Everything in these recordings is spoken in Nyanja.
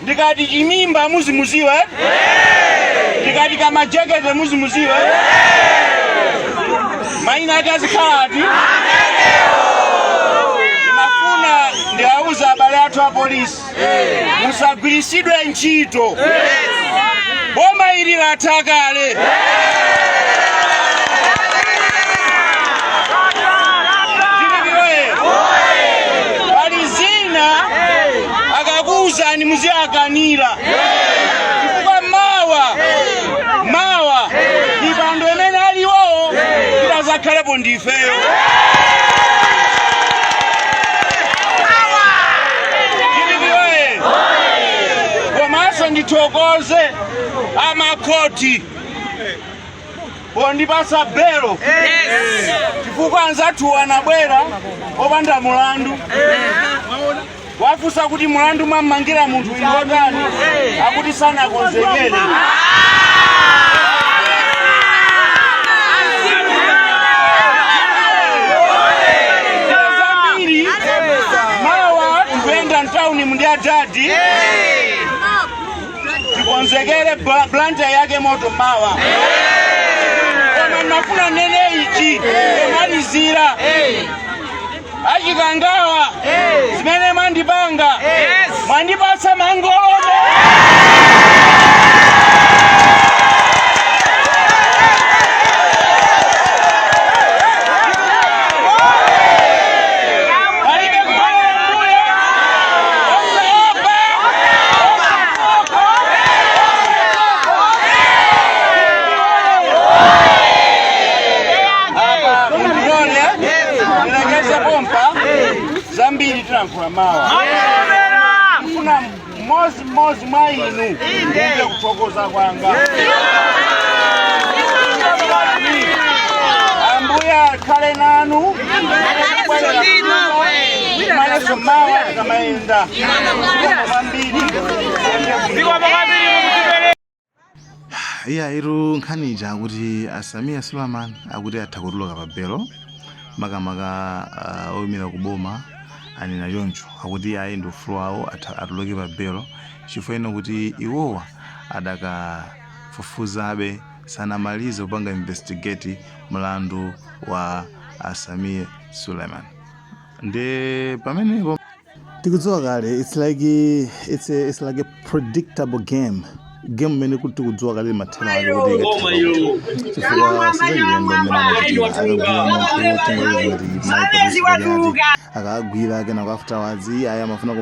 Ndikati chimimba muzimuziwa eh? Ndikati kamajekete muzimuziwa eh? Maina ake azikhala ati? Ndimafuna ndiauza abale athu a polisi, musagwirisidwe ntchito. Boma ili latha kale. DPP oye! Pali zina akakuwuzani muziakanira, chifukwa mawa mawa mipando imene aliwowo itazakhalepo ndifeyo. DPP oye! Komanso ndithokoze amakhoti pondipasa belo, chifukwa anzathu anabwera opanda mulandu. Wafunsa kuti mulandu mwammangira munthu ndi wotani, akuti sanakonzekere. Zambiri mawa tikuyenda mtawuni ndi adadi, tikonzekere Blantyre yake moto mawa. Koma ndimafuna nene ichi pomalizira, achikangawa, zimene mwandipanga, mwandipatsa mangolome. Palibe kubwerera mbuyo, osaopa. Apa mundilole ndilekeze pompa, zambiri tilankhula mawa. Ndifuna mmodzi mmodzi mwa inu mumve kuthokoza kwanga. Ambuye akhale nanu maneso mawa tikamayenda kwambiri. Iya, iru nkhani ija akuti a Sameer Suleman akuti atha kutuluka pa belo, makamaka oyimira kuboma anena choncho, akuti ayi, ndi ufulu wawo, atha atuluke pa belo chifukwa ino kuti iwowa adakafufuzabe, sanamalize kupanga investigate mlandu wa a Sameer Suleman. Ndi pamenepo tikudziwa kale, it's like a predictable game, game imene kuti tikudziwa kale mathero ake kuti ikathera kuti, chifukwa sizachilendo mmene amachitira. Akagwira munthu, tingati Mai Patricia, akagwira, kenako afterwards iyayi, amafuna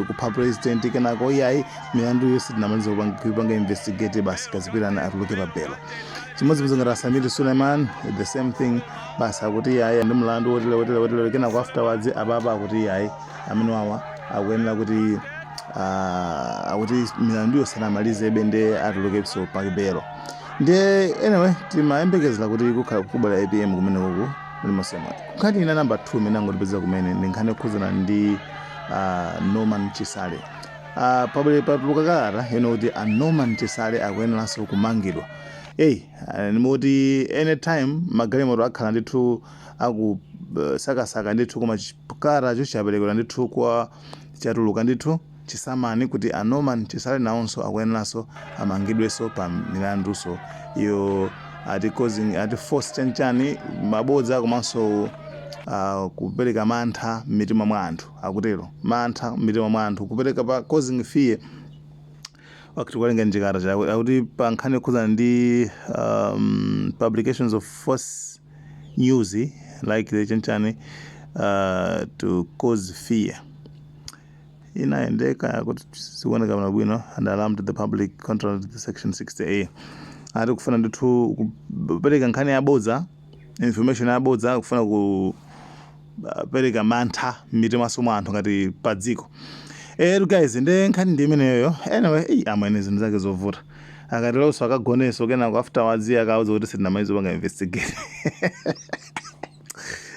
kupha president, kenako iyayi, milandu yonse tinamaliza kupanga investigate, basi kazipirani, atuluke pa belo. Chimodzimodzi ngati a Sameer Suleman, the same thing, basi akuti iyayi, ndi mlandu wotele wotele wotele, kenako afterwards apapa akuti iyayi, amene wawa akuyenera kuti akuti milanduyo sanamalizebe, nde atulukenso pa belo. Ndiye anyway, timayembekezera kuti kukhala kubwera APM kumene kuku mulimosemo. Nkhani ina number 2 imene angotipeza kumene ndi nkhani yokhudzana ndi Norman Chisale. Pabwere patuluka kalata ino kuti a Norman Chisale akuyeneranso kumangidwa. Eyi, nimoti anytime magalimoto akhala ndithu akusakasaka ndithu, koma kalatacho chaperekedwa ndithu kwa chatuluka ndithu chisamani kuti a Norman Chisale nawonso akuyeneranso amangidwenso pa milandunso iyo, ati causing, ati false chanchani, mabodza, komanso kupereka mantha m'mitima mwa anthu, akutero, mantha m'mitima mwa anthu, kupereka pa causing fear. Wakati kuwerenga nchikalata chake, akuti pa nkhani yokhudzana ndi publications of false news like the chanchani to cause fear inayendeka, kuti zikuoneka bwino bwino, and alarmed the public, contrary to the section 60A. Ati kufuna ndithu kupereka nkhani yabodza, information yabodza, kufuna kupereka mantha m'mitimaso mwa anthu ngati pa dziko. Guys, nde nkhani ndi imeneyoyo. Anyway, eyi, amwene, zinthu zake zovuta. Akatelonso akagonenso, kenako afterwards akauza kuti sitinamalize kupanga investigate.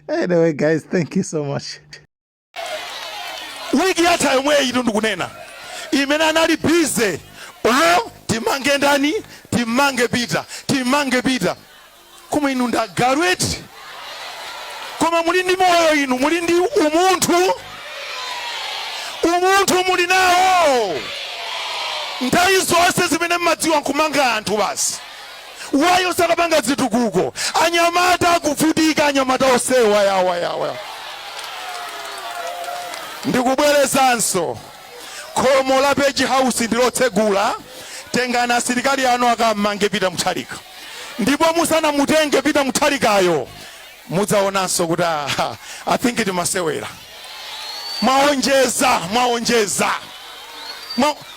Anyway guys, thank you so much. Wiki yatha yomweyi ndikunena imene anali busy, o timange ndani, timange Peter, timange Peter. Koma inu ndagalu eti? Koma muli ndi moyo inu? Muli ndi umunthu? Umunthu muli nawo? Nthawi zonse zimene mmadziwa nkumanga anthu basi, wayo sakapanga zitukuko. Anyamata akuvutika, anyamata osewa yawa yawa. Ndikubwerezanso, khomo la Page House ndilotsegula. Tengani asilikali anu akammange Peter Mutharika, ndipo musanamutenge Peter Mutharikayo mudzaonanso kuti ah, I think timasewera. Mwaonjeza, mwaonjeza.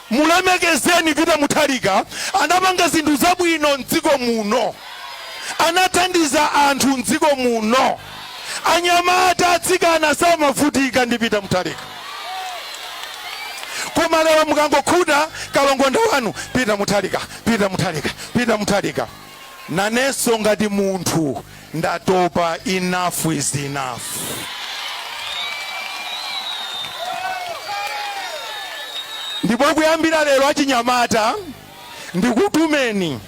Mulemekezeni Peter Mutharika, anapanga zinthu zabwino mdziko muno, anathandiza anthu mdziko muno, anyamata atsikana samavutika ndi Peter Mutharika. Koma lero mukangokhuta kalongonda wanu, Peter Mutharika, Peter Mutharika, Peter Mutharika. Nanenso ngati munthu ndatopa, enough is enough. Ndipo kuyambira lero achinyamata ndikutumeni,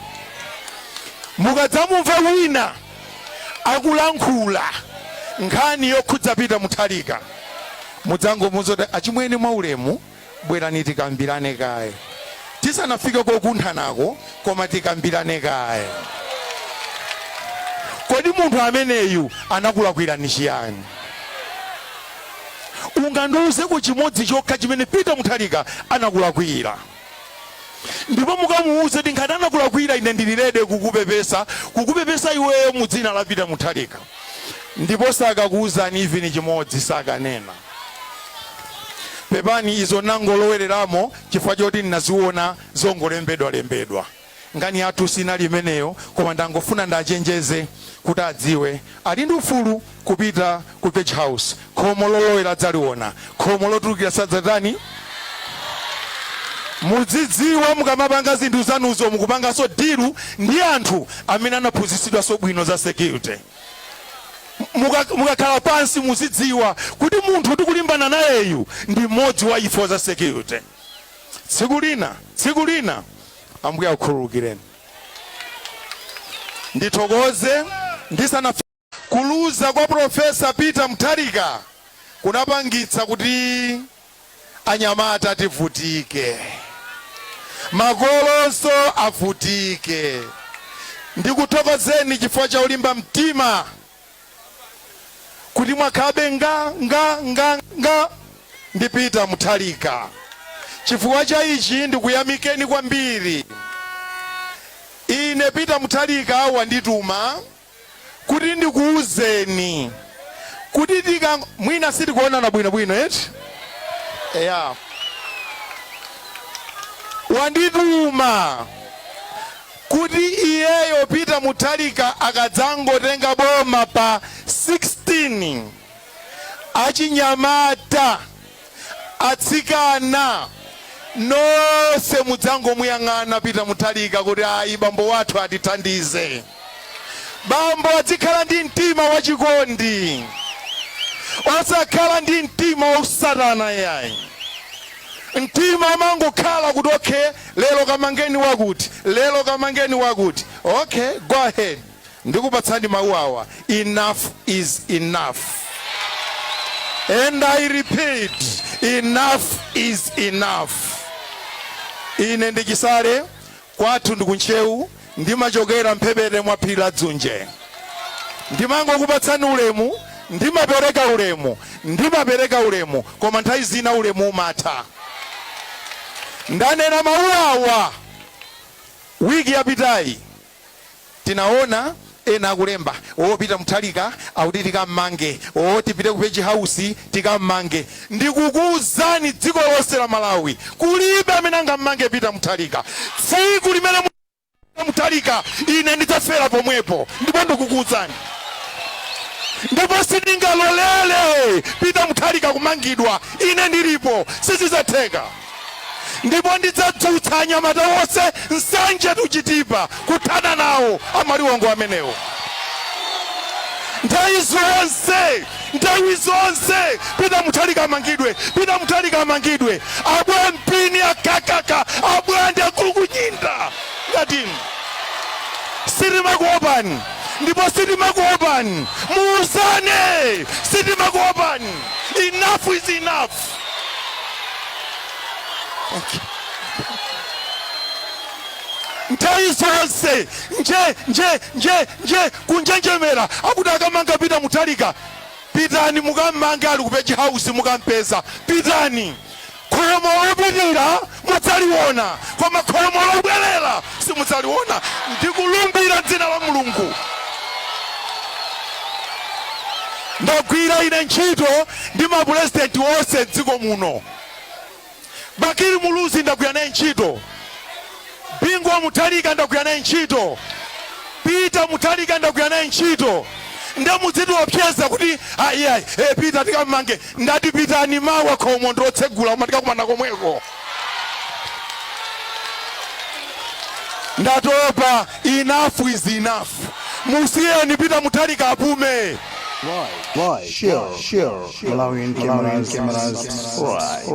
mukadzamumva wina akulankhula nkhani yokhudza Peter Mutharika, mudzangomuuza kuti achimwene, mwaulemu, bwerani tikambirane kaye tisanafike kokunthanako, koma tikambirane kaye. Kodi munthu ameneyu anakulakwirani chiyani? Ungandiuzeko chimodzi chokha chimene Peter Mutharika anakulakwira? Ndipo mukamuuze kuti ngati anakulakwira, ine ndili ready kukupepesa, kukupepesa iweyo mu dzina la Peter Mutharika. Ndipo sakakuuzani even chimodzi, sakanena. Pepani, izo nangolowereramo chifukwa choti ndinaziona zongolembedwalembedwa. Nkhani yathu sinali imeneyo, koma ndangofuna ndachenjeze kuti adziwe ali ndi ufulu kupita ku Page House. Khomo lolowera adzaliona, khomo lotulukira sadzatani. Mudzidziwa mukamapanga zinthu zanuzo mukupanganso deal ndi anthu amene anaphunzitsidwanso bwino za security. Mukakhala pansi muzidziwa kuti munthu tikulimbana nayeyu ndi mmodzi wa ifo za security. Tsiku lina, tsiku lina Ambuye akukhululukireni. Ndithokoze ndisana kuluza kwa Profesa Peter Mutharika kunapangitsa kuti anyamata tivutike, makolonso avutike. Ndikuthokozeni chifukwa cha ulimba mtima kuti mwakhabe nga nga nga nga ndi Peter Mutharika. Chifukwa cha ichi ndikuyamikeni kwambiri. Ine Peter Mutharika wandituma kuti ndikuwuzeni kuti tika mwina sitikuonana bwinobwino eti, eya, wandituma kuti iyeyo Peter Mutharika akadzangotenga boma pa 16, achinyamata, atsikana nonse mudzangomuyang'ana Peter Mutharika kuti ayi, bambo wathu atithandize. Bambo adzikhala ndi mtima wachikondi, osakhala ndi mtima wausatana yayi, mtima amangokhala kuti okay, lero kamangeni wakuti, lero kamangeni wakuti. Okay, go ahead. Ndikupatsani mawu awa: enough is enough, and I repeat, enough is enough. Ine ndichisale kwathu ndikuntchewu, ndimachokera mphepete mwa phiri la Dzunje. Ndimangokupatsani ulemu, ndimapereka ulemu, ndimapereka ulemu, koma nthawi zina ulemu umatha. Ndanena mawu awa wiki yapitayi. Tinaona ena akulemba, o Peter Mutharika akuti tikammange, o tipite ku Page House tikammange. Ndikukuwuzani, dziko lonse la Malawi kulibe amene angammange Peter Mutharika. Tsiku limene Mutharika, ine ndidzafera pomwepo. Ndipo ndikukuwuzani, ndipo sindingalolere Peter Mutharika kumangidwa ine ndilipo, sizidzatheka. Ndipo ndidzadzutsa anyamata onse Nsanje to Chitipa kuthana nawo amaliwongo amenewo. Nthawi zonse, nthawi zonse Peter Mutharika amangidwe, Peter Mutharika amangidwe. Abwa mpini akakaka, abwande akulukunyinda ngatinu, sitimakuopani, ndipo sitimakuopani. Muuzane, sitimakuopani. Enough is enough. Thank you. Nthawi zonse nje nje nje nje kunjenjemera akuti akamanga Peter Mutharika. Pitani mukammange ali ku Page House mukampeza. Pitani. Khomo lopitira mudzaliona koma khomo lobwerera simudzaliona. Ndikulumbira dzina la Mulungu. Ndagwira ine ntchito ndi mapulezidenti onse mdziko muno. Bakili Muluzi ndagwira naye ntchito. Bingu wa Mutharika ndagwira naye ntchito. Peter Mutharika ndagwira naye ntchito. Nde mudzitiopseza kuti ayi ayi eh, Peter tikammange. Ndati pitani mawa khomo ndilotsegula koma tikakumana komweko. Ndatopa, enough is enough. Musiyeni Peter Mutharika apume. Like, share, Malawian cameras, subscribe.